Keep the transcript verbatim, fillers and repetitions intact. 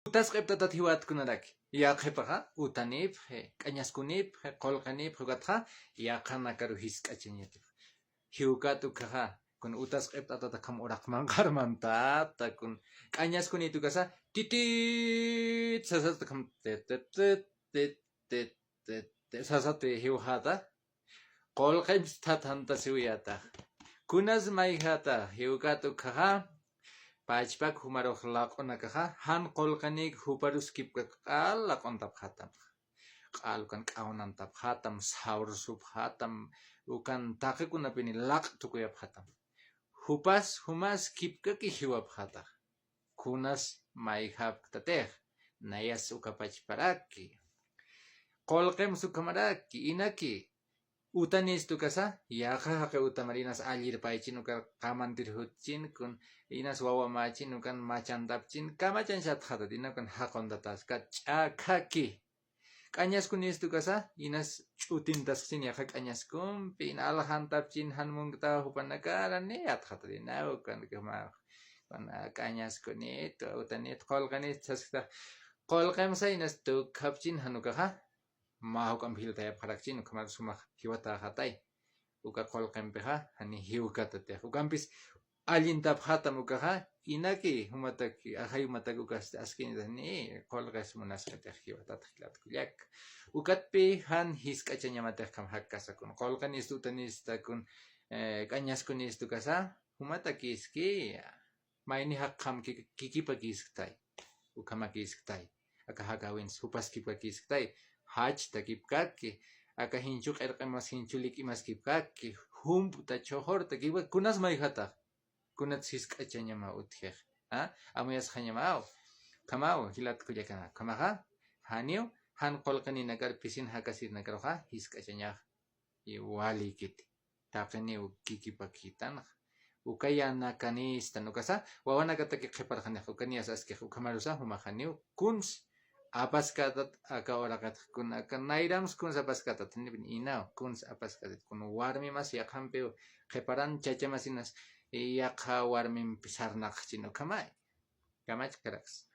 Utas q'ipt'atat jiwatkunaraki. Yaqhipaxa utanipxi, k'añaskunipxi, qullqinipxi, ukatxa yaqhanakaru jisk'achañatipxi. Jiwkat ukhaxa, kun utas q'ipt'atat akham uraq manqhar mantata, kun k'añaskunit ukasa, titit sasat akham, tit, tit, tit, tit, tit, tit, tit, sasati jiwxata. Qullqimps thathantasiwiyätax. Kunas mayjätax, jiwkat ukhaxa, pachpak jumarux laq'unakaxa, jan qullqinik juparus kipkak q'al laq'untapxätam. Q'al ukan k'awnantapxätam, sawrsupxätam, ukan taqikunapini laq'tukuyapxätam. Jupas, jumas kipkaki jiwapxätax. Kunas mayjapktatix, nayas uka pachparaki. Qullqimps ukhamaraki, inaki, utanist ukasa, yaqha jaqi utamar inas allirpaychin, uka qamantir jutchin, kun inas wawamächin, ukan machantapchin, kamachanchätxatat, ina ukan jaquntatäskat, ch'akhaki. K'añaskunist ukasa, inas ch'utintasxchin yaqha k'añaskumpi, ina aljantapchin, jan munktaw jupanakara, ni atxatat, ina ukan, kun k'añaskunit, utanit, qullqinit saskta. Qullqimsa inas tukhapchin, jan ukaxa, mä juk'amp jiltayapxarakchin, ukhamar sumax jiwatäxatay. Uka qullqimpixa, jani jiwkatatix. Ukampis allintapxätam ukaxa, inaki, jumataki, ajay jumataki ukas askinitas ni, qullqis munasqatix jiwatat jilat kullak. Ukatpi jan jisk'achañamatix akham jakkasa kun. Qullqinist utanista kun, eh, k'añaskunist ukasa, jumatakïski, mayni jaqjam ki-, kikipakïsktay, ukhamakïsktay, aka jakawins jupas kipkakïsktay, jachta kipkaki, aka jinchu q'irqimas, jinchu lik'imas kipkaki, jump'ta, chhuxurta kipkaki, kunas mayjatax, kunats jisk'achañama utjix, ¿a? Amuyasxañamaw, ukhamaw, jilat kullakanaka, ukhamaxa, janiw, jan qullqininakar pisin jakasirinakaruxa, jisk'achañax. Iwalïkiti. Taqiniw kikipakïtanxa. Uka yänakanïstan, ukasa, wawanakataki qhiparxanixa, uka niyas askix, ukhamarusa, jumax janiw, kuns apaskätat, aka uraqatx, kun, aka nayramps kuns apaskätat, janipin inaw, kuns apaskätat, kun warmimas yaqhampiw qhiparan, chachamasinas, yaqha warmimpi sarnaqxchin, ukhamay. Kamachkaraksna.